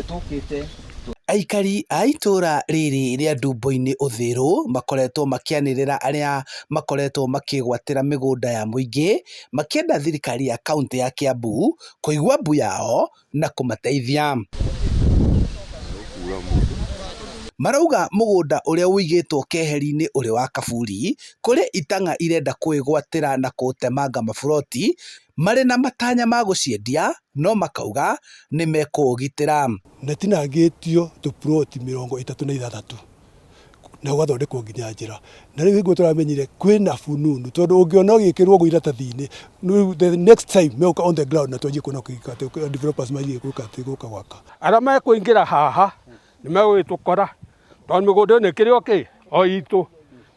Tũkĩte. Aikari a itũra rĩrĩ rĩa Ndumbo-inĩ Uthiru makoretwo makĩanĩrĩra arĩa makoretwo makĩgwatĩra mĩgũnda ya mũingĩ makĩenda thirikari ya kauntĩ ya Kiambu kũigua mbu yao na kũmateithia. Marauga mũgũnda ũrĩa ũigĩtwo keheri-inĩ ũrĩ wa kaburi kũrĩ itang'a irenda kũwĩgwatĩra na kũũtemanga maburoti marĩ na matanya ma gũciendia no makauga nĩ mekũũgitĩra. Na tinangĩtio tũploti 36 na gũgathondekwo nginya njĩra. Na rĩu hingo tũramenyire kwĩna fununu, tondũ ũngĩona ũgĩkĩrwo ũguo iratathi-inĩ, the next time megũka on the ground na twanjie kuona developers manjie gũka gũka gwaka. Arĩa mekũingĩra haha nĩ megũgĩtũkora, tondũ mĩgũnda ĩno ĩkĩrĩ o kĩ o itũ,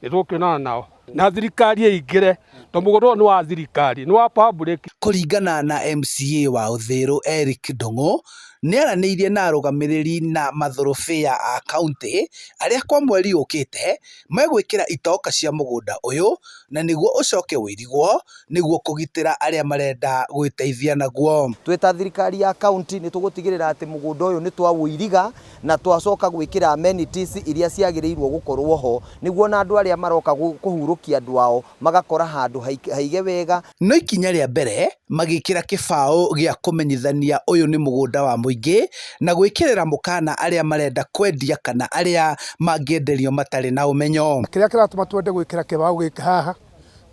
nĩ tũgũkĩonana nao na thirikari ĩingĩre, tondũ mũgũnda ũyũ nĩ wa thirikari, nĩ wa public. Kũringana na MCA wa Uthiru Eric Ndung'u, nĩaranĩirie na arũgamĩrĩri na mathũrũbĩa a kauntĩ arĩa kwa mweri ũkĩte megwĩkĩra itoka cia mũgũnda ũyũ na nĩguo ũcoke ũirigwo nĩguo kũgitĩra arĩa marenda gwĩteithia naguo. Twĩ ta thirikari ya kaunti nĩ tũgũtigĩrĩra atĩ mũgũnda ũyũ nĩ twaũiriga na twacoka gwĩkĩra amenities iria ciagĩrĩirwo gũkorwo ho, nĩguo ona andũ arĩa maroka kũhurũkia andũ ao magakora handũ haige wega. No ikinya rĩa mbere magĩkĩra kĩbaũ gĩa kũmenyithania ũyũ nĩ mũgũnda wa mũingĩ na gwĩkĩrĩra mũkana arĩa marenda kwendia kana arĩa mangĩenderio matarĩ na ũmenyo. Kĩrĩa kĩratũma twende gwĩkĩra kĩbaũ gĩkĩ haha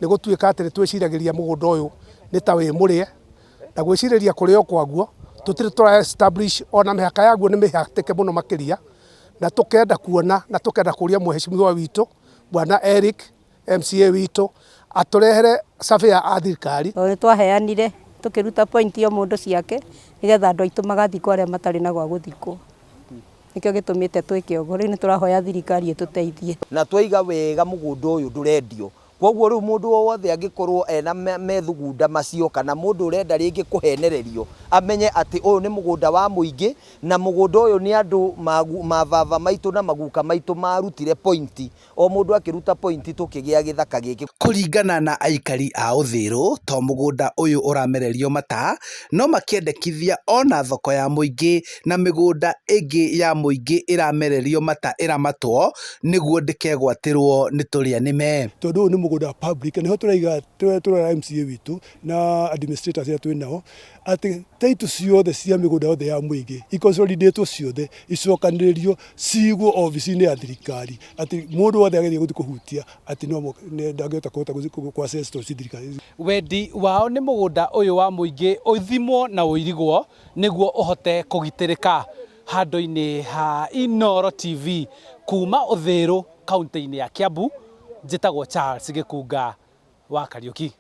nĩ gũtuĩka atĩ nĩ twĩciragĩria mũgũnda ũyũ nĩ ta wĩ mũrĩe, na gwĩcirĩria kũrĩo kwaguo tũtirĩ tũra establish ona mĩhaka yaguo nĩ mĩhatĩke mũno makĩria, na tũkenda kuona na tũkenda kũria mheshimiwa witũ Bwana Eric MCA witũ atũrehere surveyor a thirikari. Tondũ nĩ twaheanire tũkĩruta point o mũndũ ciake nĩgetha andũ aitũ magathikwo arĩa matarĩ na gwa gũthikwo. Nĩkĩo gĩtũmĩte twĩke ũguo. Rĩu nĩ tũrahoya thirikari ĩtũteithie. Na twaiga wega mũgũnda ũyũ ndũrendio. Koguo rĩu mũndũ o wothe angĩkorwo ena methugunda macio kana mũndũ ũrenda rĩngĩ kũhenererio amenye atĩ ũyũ nĩ mũgũnda wa mũingĩ, na mũgũnda ũyũ nĩ andũ mababa maitũ na maguka maitũ marutire point, o mũndũ akĩruta point tũkĩgĩa gĩthaka gĩkĩ. Kũringana na aikari a Uthiru, to mũgũnda ũyũ ũramererio mata, no makĩendekithia ona thoko ya mũingĩ na mĩgũnda ĩngĩ ya mũingĩ ĩramererio mata ĩramatwo nĩguo ndĩkegwatĩrwo nĩ tũrĩa nĩme. Tondũ ũyũ nĩ mũgũnda wa public, nĩho tũraiga tũrera MCA witũ na administrators arĩa twĩ nao atĩ title ciothe cia mĩgũnda yothe ya mũingĩ iconsolidatwo ciothe, icokanĩrĩrio, cigwo obici-inĩ ya thirikari, atĩ mũndũ wothe ageria gũthiĩ kũhutia atĩ no ndangĩhota kũhota gũ access to thirikari. Wendi wao nĩ mũgũnda ũyũ wa mũingĩ ũthimwo na ũirigwo nĩguo ũhote kũgitĩrĩka. Handũ-inĩ ha Inooro TV kuma Uthiru kaunti-inĩ ya Kiambu, njĩtagwo Charles Gĩkunga wa Kariũki.